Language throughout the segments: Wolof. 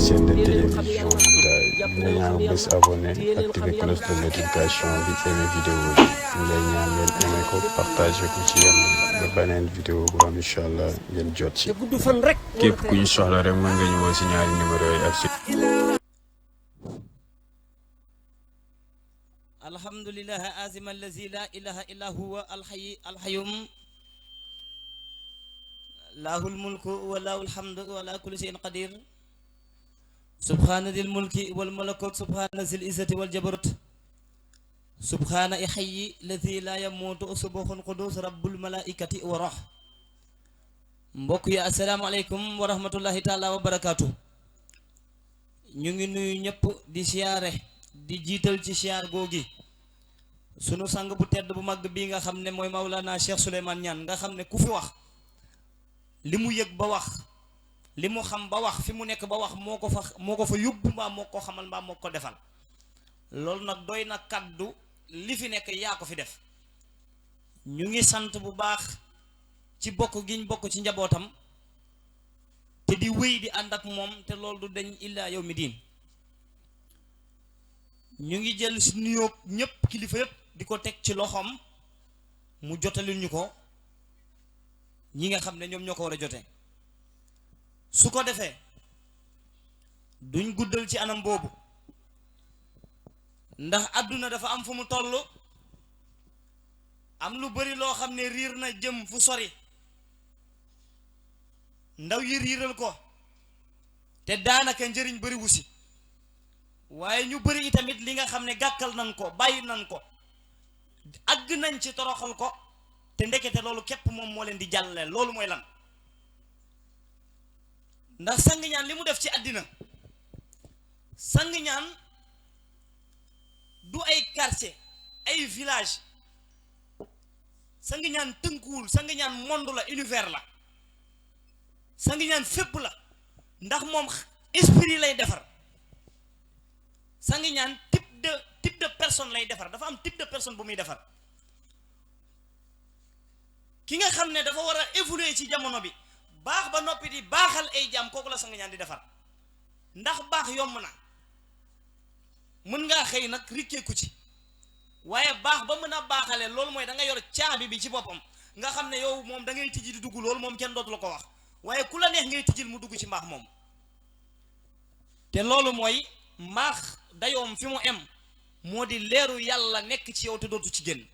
chaîne de télévision Goudaye ñu ñaan bés abonné activer cloche de notification bi aimé vidéo bi ñu lay ñaan ngeen aimé ko partagé ko ci yàlla ba beneen vidéo bu am incha allah ngeen jot ci képp ku ñu soxla rek mën nga ñu woo si ñaari numéro yooyu ak ci alhamdulillah azim allazi la ilaha illa huwa alhayyum lahul mulku wa lahul hamdu wa la kulli shay'in qadir subhana dil mulki wal malakut subhana zil izzati wal jabarut subhana ihayyi allazi la yamutu subhun qudus rabbul malaikati wa ruh mbokk yi assalamu alaykum wa rahmatullahi ta'ala wa barakatuh ñu ngi nuyu ñëpp di siyaare di jiital ci siyaar googi sunu sang bu tedd bu mag bi nga xam ne mooy Maulana Cheikh Souleymane Niane nga xam ne ku fi wax li mu yëg ba wax li mu xam ba wax fi mu nekk ba wax moo ko fa yóbbu mbaa moo ko xamal mbaa moo ko defal loolu nag doy na kaddu li fi nekk yaa ko fi def ñu ngi sant bu baax ci bokk giñ bokk ci njabootam te di wéy di ànd ak moom te loolu du dañ illaa yawmi diin ñu ngi jël si nuyoo ñëpp kilifa yëpp di ko teg ci loxoom mu jotalil ñu ko ñi nga xam ne ñoom ñoo ko war a jote su ko defee duñ guddal ci anam boobu ndax àdduna dafa am fu mu toll am lu bari loo xam ne riir na jëm fu sori ndaw yi riiral ko te daanaka njëriñ bari wusi waaye ñu bari itamit li nga xam ne gàkkal nañ ko bàyyi nañ ko àgg nañ ci toroxal ko te ndekete loolu képp moom moo leen di jàllale loolu mooy lan ndax sang ñaan li mu def ci àddina sang ñaan du ay quartier ay village sang ñaan tënkuwul sang ñaan monde la univers la sang ñaan fépp la ndax moom esprit lay defar sang ñaan type de personne lay defar dafa am type de personne bu muy defar ki nga xam ne dafa war a évoluer ci jamono bi baax ba noppi di baaxal ay jaam kooku la sang ñaan di defar ndax baax yomb na mën ngaa xëy nag rikkeeku ci waaye baax ba mën a baaxale loolu mooy da nga yor caabi bi ci boppam nga xam ne yow moom da ngay tijji di dugg loolu moom kenn dootu la ko wax waaye ku la neex ngay tijjil mu dugg ci mbaax moom te loolu mooy mbaax dayoom fi mu em moo di leeru yàlla nekk ci yow te dootu ci génn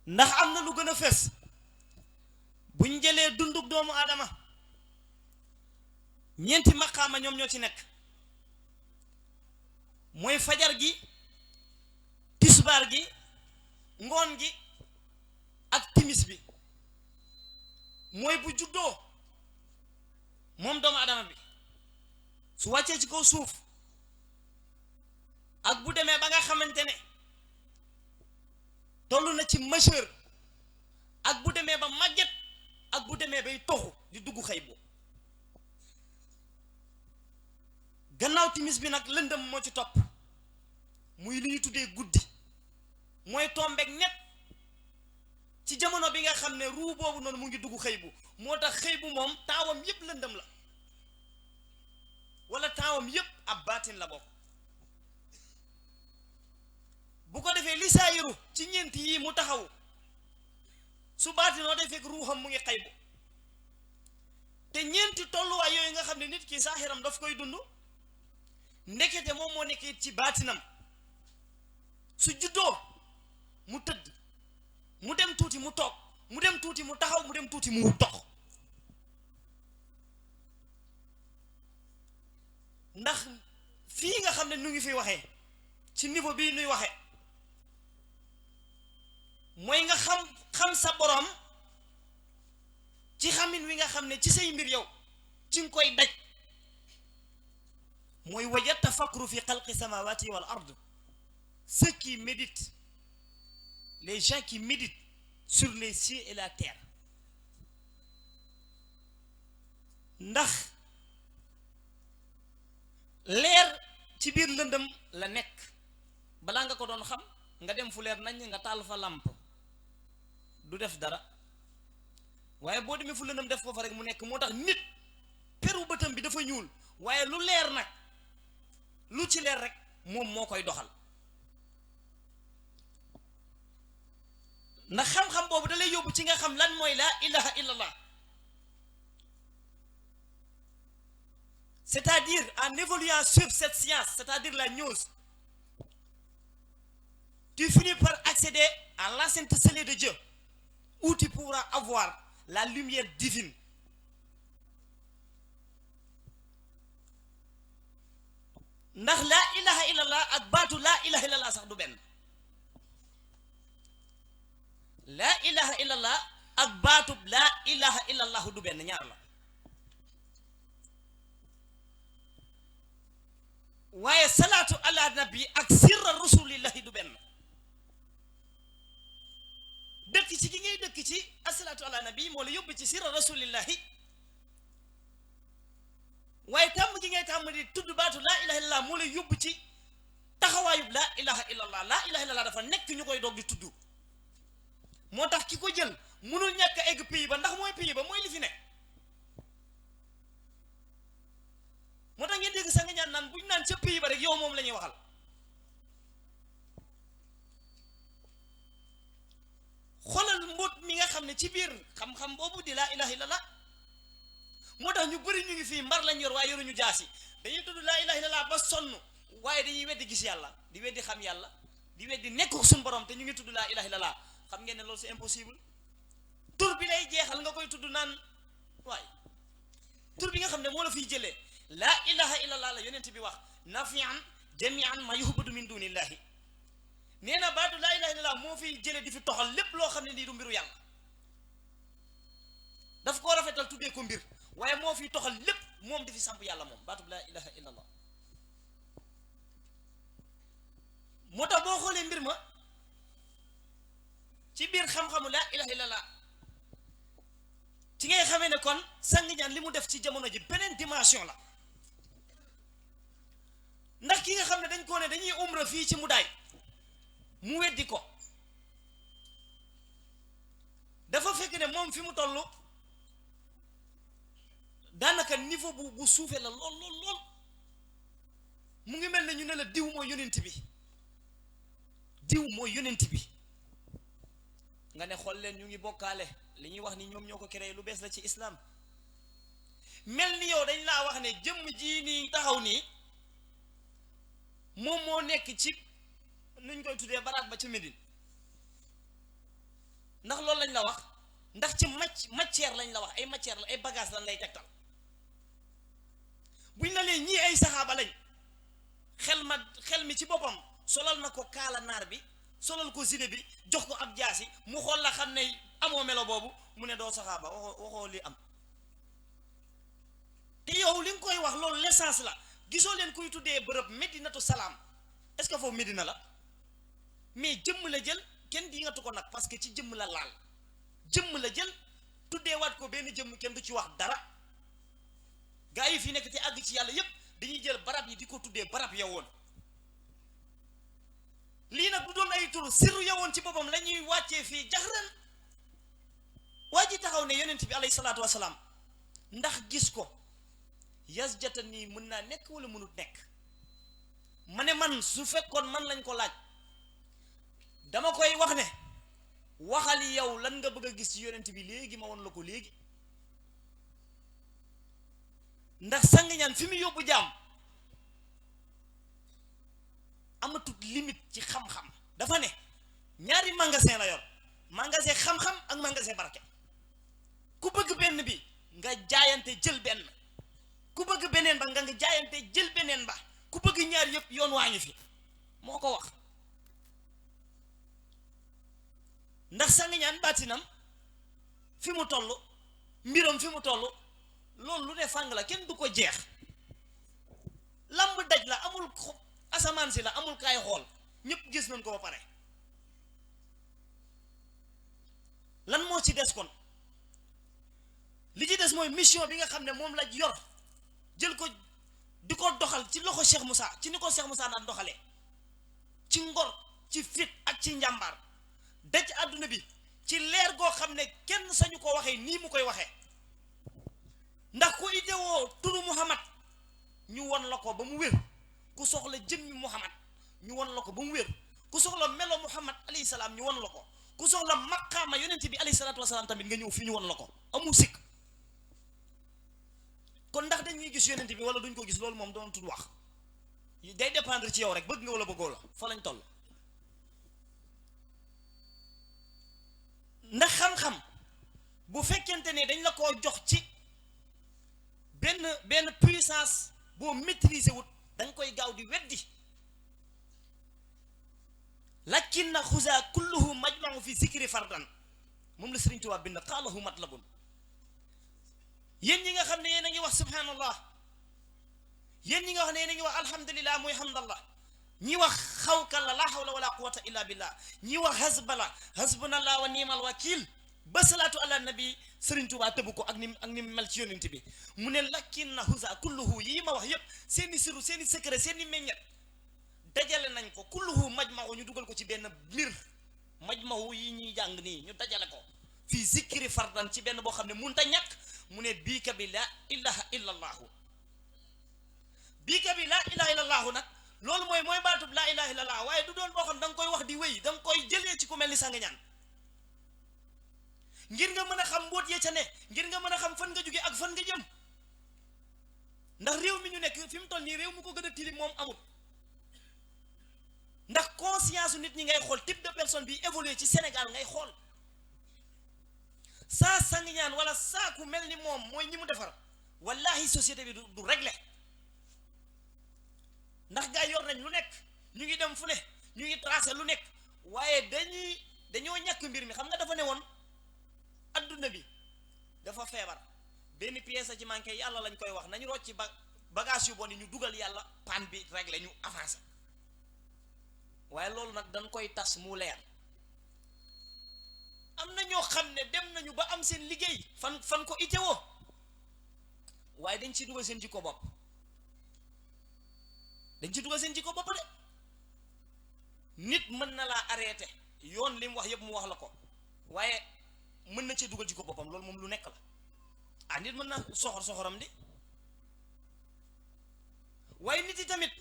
ndax am na lu gën a fes buñ jëlee dunduk doomu aadama ñeenti maqaama ñoom ñoo ci nekk mooy fajar gi tisbaar gi ngoon gi ak timis bi mooy bu juddoo moom doomu aadama bi su wàccee ci kaw suuf ak bu demee ba nga xamante ne toll na ci majeur ak bu demee ba màgget ak bu demee bay toxu di dugg xëy bu gannaaw timis bi nag lëndëm moo ci topp muy li ñu tuddee guddi mooy tombeek net ci jamono bi nga xam ne ruu boobu noonu mu ngi dugg xëy bu moo tax xëy bu moom taawam yépp lëndëm la wala taawam yépp ab baatin la bokk bu ko defee li saayiru ci ñeent yii mu taxaw su baatinoo day fekk ruuxam mu ngi xëy bu te ñeenti tolluwaay yooyu nga xam ne nit ki saaxiram daf koy dund ndekete moom moo nekk ci baatinam su juddoo mu tëdd mu dem tuuti mu toog mu dem tuuti mu taxaw mu dem tuuti mu dox ndax fii nga xam ne nu ngi fi waxee ci niveau bii nuy waxee mooy nga xam sa borom ci xamin wi nga xam ne ci say mbir yow ci nga koy daj mooy wajat tafakru fi xalqi samawati wal ard ceux qui méditent les gens qui méditent sur les cieux et la terre ndax leer ci biir lëndëm la nekk balaa nga ko doon xam nga dem fu leer nañ nga taal fa làmp du def dara waaye boo demee fu lëndëm def foofa rek mu nekk moo tax nit peru bët bëtam bi dafa ñuul waaye lu leer nag lu ci leer rek moom moo koy doxal ndax xam-xam boobu da lay yóbbu ci nga xam lan mooy laa ilaha illallah c'est-à-dire en évoluant sur cette science c'est-à-dire la gnose tu finis par accéder à l'enceinte scellée de Dieu où tu pourras avoir la lumière divine ndax laa ilaha illallah ak baatu laa ilaha illallah sax du benn laa ilaha illallah ak baatub laa ilaha illallah du benn ñaar la waaye salaatu ala nabi ak sirra rasulillahi du benn dëkk ci gi ngay dëkk ci asalaatu ala nabi moo la yóbbu ci sirra rasulillahi waaye tàmm gi ngay tàmm di tudd baatu laa ilaha illallah moo la yóbbu ci taxawaayub laa ilaha illallah laa ilaha illallah dafa nekk ñu koy doog di tudd moo tax ki ko jël mënul ñàkk a egg pays ba ndax mooy pays ba mooy li fi ne moo tax ngeen dégg sa nga ñaan naan buñ naan ca pays ba rek yow moom la ñuy waxal xoolal mbóot mi nga xam ne ci biir xam-xam boobu di laa ilaha illallah moo tax ñu bëri ñu ngi fii mbar lañ yor waaye yoruñu jaasi dañuy tudd laa ilaha illallah ba sonn waaye dañuy weddi gis yàlla di weddi xam yàlla di weddi nekk suñu borom te ñu ngi tudd laa ilaha illallah xam ngeen ne loolu c'est impossible tur bi lay jeexal nga koy tudd naan waay tur bi nga xam ne moo la fiy jëlee laa ilaha illallah la yonent bi wax nafian jamian ma yuhbadu min dunillahi nee na baatu laa ilaha illallah moo fiy jëlee di fi toxal lépp loo xam ne nii du mbiru yàlla daf koo rafetal tuddee ko mbir waaye moo fiy toxal lépp moom di fi samp yàlla moom baatu laa ilaha illallah moo tax boo xoolee mbir ma ci biir xam-xamu laa ilaha illallah ci ngay xamee ne kon sang ñaan li mu def ci jamono ji beneen dimension la ndax ki nga xam ne dañ koo ne dañuy umra fii ci Mudaay mu weddi ko dafa fekk ne moom fi mu toll daanaka niveau bu suufee la lool lool lool mu ngi mel ne ñu ne la diw mooy yonent bi diw mooy yonent bi nga ne xool leen ñu ngi bokkaale li ñuy wax ni ñoom ñoo ko créé lu bees la ci islam mel ni yow dañ laa wax ne jëmm ji nii taxaw nii moom moo nekk ci nuñ koy tuddee baraat ba ci Médine ndax loolu lañ la wax ndax ci matière lañ la wax ay matière la ay bagage lañ lay tegtal buñ la lee ñii ay saxaaba lañ xel mi ci boppam solal na ko kaala naar bi solal ko zile bi jox ko ab jaasi mu xool la xam ne amoo melo boobu mu ne doo saxaaba waxoo li am te yow li nga koy wax loolu l'essence la gisoo leen kuy tuddee bërëb Medinatu Salaam est-ce que foofu Medina la mais jëmm la jël kenn di ngatu ko nag parce que ci jëmm la laal jëmm la jël tuddee waat ko benn jëmm kenn du ci wax dara gaa yi fi nekk te àgg ci yàlla yépp dañuy jël barab yi di ko tuddee barab yowoon lii nag du doon ay tur sirru yowoon ci boppam la ñuy wàccee fii jaxran waa ji taxaw ne yonent bi alayhi salaatu wasalaam ndax gis ko yas jata nii mën naa nekk wala mënut nekk ma ne man su fekkoon man lañ ko laaj dama koy wax ne waxal yow lan nga bëgg a gis ci yonent bi léegi ma won la ko léegi ndax sang ñaan fi mu yóbbu jaam amatut limite ci xam-xam dafa ne ñaari magasin la yor magasin xam-xam ak magasin barke ku bëgg benn bi nga jaayante jël benn ku bëgg beneen ba nga jaayante jël beneen ba ku bëgg ñaar yëpp yoon waa ngi fi moo ko wax ndax sang ñaan baatinam fi mu toll mbiram fi mu toll loolu lu ne fàng la kenn du ko jeex lamb daj la amul asamaan si la amul kaay xool ñëpp gis nañ ko ba pare lan moo ci des kon li ci des mooy mission bi nga xam ne moom la yor jël ko di ko doxal ci loxo Cheikh Moussa ci ni ko Cheikh Moussa daan doxalee ci ngor ci fit ak ci njàmbaar daj àdduna bi ci leer goo xam ne kenn sañu ko waxee nii mu koy waxee ndax ku itewoo turu Muhammad ñu won la ko ba mu wér ku soxla jëmmi Muhammad ñu won la ko ba mu wér ku soxla melo Muhammad alayhi salaam ñu won la ko ku soxla maqaama yonent bi alayhi salaatu wasalaam tamit nga ñëw fii ñu won la ko amul sikk kon ndax dañuy gis yonent bi wala duñ ko gis loolu moom doon tudd wax day dépendre ci yow rek bëgg nga wala bëggoo la fa lañ toll ndax xam-xam bu fekkente ne dañ la koo jox ci benn puissance boo maîtriser wut dañ koy gaaw di weddi lakin na xusa kulluhu majmau fi zikri fardan moom la Sëriñ Tuubaa bind xaalahu matlabun yéen ñi nga xam ne yéen a ngi wax subhanallah yéen ñi nga wax ne yéen a ngi wax alhamdulillah muy hamdallah ñi wax xawkalla la hawla wala quwwata illa billah ñi wax hasbala hasbunallah wa ni'mal wakil ba salaatu ala nabi Sëriñ Tuubaa tëbb ko ak ni mel ci yonent bi mu ne lakin na husa kulluhu yi ma wax yépp seeni siru seeni secret seeni meññet dajale nañ ko kulluhu majmahu ñu dugal ko ci benn mbir majmahu yi ñuy jàng nii ñu dajale ko fii zikri fardan ci benn boo xam ne munta ñàkk mu ne bii ka bi la ilaha illa allaahu bii ka bi la ilaha illa allaahu nag loolu mooy baatub la ilaha illa allah waaye du doon boo xam da nga koy wax di wéy da nga koy jëlee ci ku mel ni sanga ñaan ngir nga mën a xam mbóot yee ca ne ngir nga mën a xam fan nga jóge ak fan nga jëm ndax réew mi ñu nekk fi mu toll nii réew mu ko gën a tilim moom amul ndax conscience nit ñi ngay xool type de personne bi évolué ci Sénégal ngay xool saa sang ñaan wala saa ku mel ni moom mooy ñi mu defar wallahi société bi du réglé ndax gaa yor nañ lu nekk ñu ngi dem fu ne ñu ngi tracé lu nekk waaye dañoo ñàkk mbir mi xam nga dafa ne woon adduna bi dafa feebar benn pièce ci manqué yàlla lañ koy wax nañu rocc ci bagage yu bon yi ñu dugal yàlla panne bi réglé ñu avancé waaye loolu nag dañ koy tas mu leer am na ñoo xam ne dem nañu ba am seen liggéey fan ko itewoo waaye dañ ci dugal seen jikko bopp dañ ci dugal seen jikko bopp de nit mën na laa arrêté yoon li mu wax yëpp mu wax la ko waaye mën na cee dugal jikko boppam loolu moom lu nekk la ah nit mën na soxoram di waaye nit yi tamit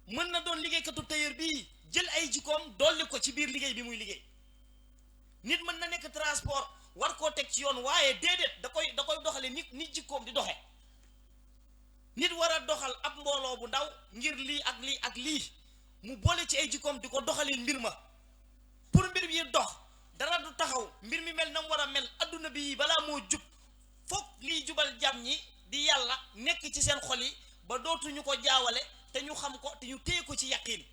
mën na doon liggéeykatu tailleur bii jël ay jikkoom dolli ko ci biir liggéey bi muy liggéey nit mën na nekk transport war koo teg ci yoon waaye déedéet da koy doxale nit jikkoom di doxe nit war a doxal ab mbooloo bu ndaw ngir lii ak lii ak lii mu boole ci ay jikkoom di ko doxalin mbir ma pour mbir bi dox dara du taxaw mbir mi mel na mu war a mel adduna bi balaa moo jub foog liy jubal jàmm ñi di yàlla nekk ci seen xol yi ba dootuñu ko jaawale te ñu xam ko te ñu téye ko ci yaqin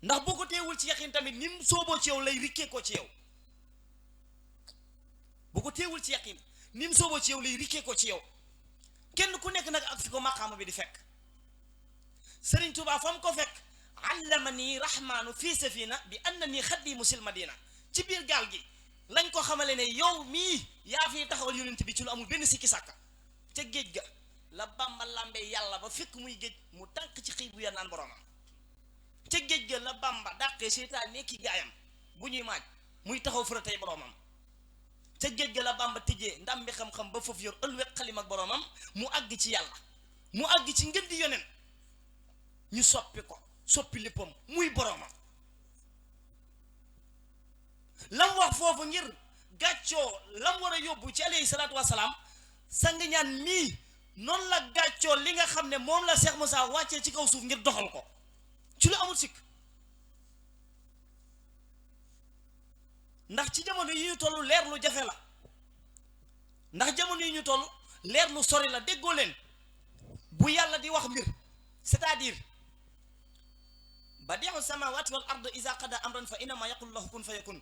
ndax boo ko téyewul ci yaqin tamit ni mu sooboo ci yow lay rikkee ko ci yow boo ko téyewul ci yaqin ni mu sooboo ci yow lay rikkee ko ci yow kenn ku nekk nag ak fi ko maqaama bi di fekk Sëriñ Tuubaa fa mu ko fekk allamani rahmaanu fii safina bi annani xaddimu sil madina ci biir gaal gi lañ ko xamale ne yow mii yaa fi taxawal yonent bi ci lu amul benn sikki sàkka ca géej ga la Bàmba làmbee yàlla ba fekk muy géej mu tànk ci xiib bu ya naan boromam ca géej ga la Bàmba dàqee seytaan nekki gaayam bu ñuy maaj muy taxaw fëratay boromam ca géej ga la Bàmba tijjee ndam bi xam-xam ba foofu yor ëlwet xalim ak boromam mu àgg ci yàlla mu àgg ci ngën di yoneen ñu soppi léppam muy boromam lam wax foofu ngir gàccoo lam war a yóbbu ci alayhi salaatu wasalaam sang ñaan mii noonu la gàccoo li nga xam ne moom la Cheikh Moussa wàccee ci kaw suuf ngir doxal ko ci lu amul sikk ndax ci jamono yi ñu toll leer lu jafe la ndax jamono yi ñu toll leer lu sori la déggoo leen bu yàlla di wax mbir c'est-à-dire badi'u samawati wal ard iza qada amran fa innama yaqulu lahu kun fayakun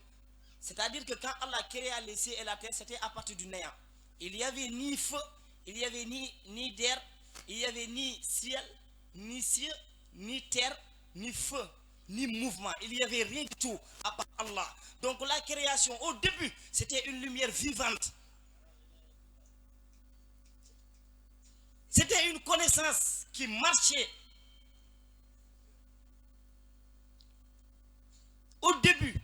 c'est-à-dire que quand Allah créa les cieux et la terre c'était à partir du néant il y avait ni feu il y avait ni terre il y avait ni ciel ni cieux ni terre ni feu ni mouvement il y avait rien du tout à part Allah donc la création au début c'était une lumière vivante c'était une connaissance qui marchait au début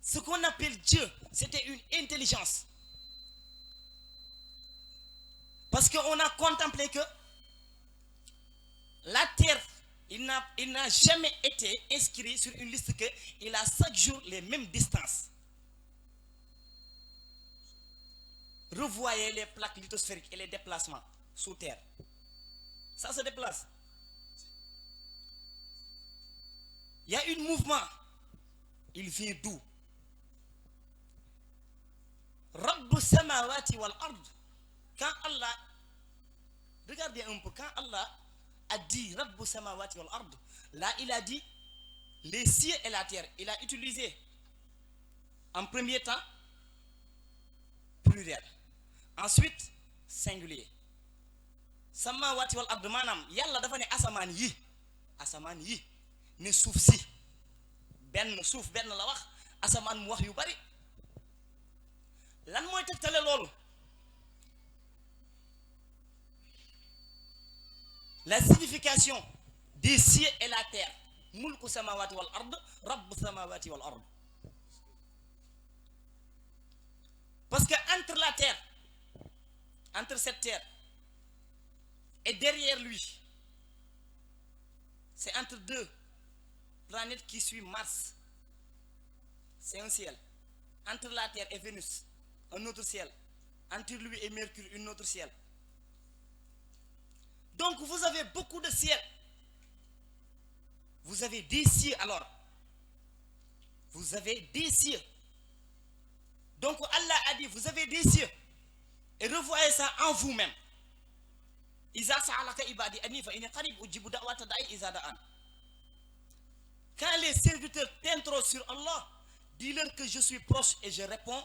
ce qu'on appelle Dieu c'était une intelligence Parce qu'on a contemplé que la terre, il n'a jamais été inscrit sur une liste qu'il a chaque jour les mêmes distances. Revoyez les plaques lithosphériques et les déplacements sous terre. Ça se déplace. Il y a un mouvement. Il vient d'où? Rabbu samawati wal ard. Quand Allah, regardez un peu, quand Allah a dit Rabbu samawati wal ard, là il a dit les cieux et la terre. Il a utilisé en premier temps pluriel, ensuite singulier. Samawati wal ard maanaam yàlla dafa ne asamaan yi ne suuf si suuf benn la wax, asamaan mu wax yu bari. Lan mooy tegtale loolu? La signification des cieux et la terre. Mulku samawati wal ard, rabbu samawati wal ard. Parce que entre la terre, entre cette terre et derrière lui, c'est entre deux planètes qui suivent Mars. C'est un ciel. Entre la terre et Vénus, un autre ciel. Entre lui et Mercure, un autre ciel. Donc vous avez beaucoup de ciels. Vous avez des cieux alors. Vous avez des cieux. Donc Allah a dit, vous avez des cieux. Et revoyez ça en vous-même. Quand les serviteurs t'interrogent sur Allah, dis-leur que je suis proche et je réponds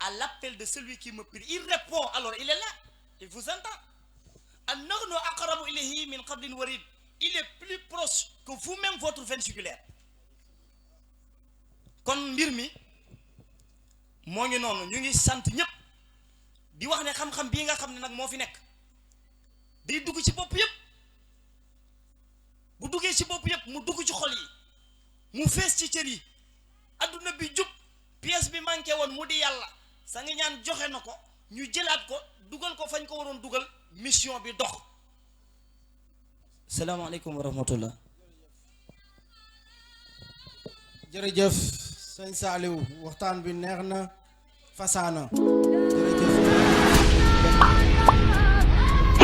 à l'appel de celui qui me prie. Il répond, alors il est là, il vous entend. Il est plus proche que vous-même, votre veine jugulaire. Kon mbir mi moo ngi noonu, ñu ngi sant ñëpp di wax ne xam-xam bii nga xam ne nag moo fi nekk day dugg ci bopp yëpp. Bu duggee ci bopp yëpp mu dugg ci xol yi, mu fees ci cër yi, adduna bi jub, pièce bi manqué woon mu di yàlla sa ngi ñaan joxe na ko, ñu jëlaat ko dugal ko fañ ko waroon dugal, mission bi dox. Salaamaaleykum wa rahmatullah. jërëjëf sëñ Saliou, waxtaan bi neex na fasaana. jërëjëf.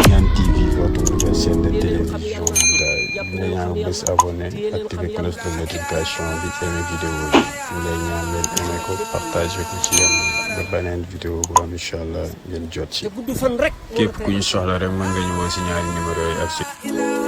Niane TV, votre nouvelle chaîne de télévision. Ñu ñaan bés abonné, activer cloche de notification bi, aimer vidéo bi. Ñu lay ñaan ngeen aimé ko, partager ko ci yàlla ba beneen vidéo bu am incha allah ngeen jot ci. Képp ku ñu soxla rek mën nga ñu woo si ñaari numéro yi ak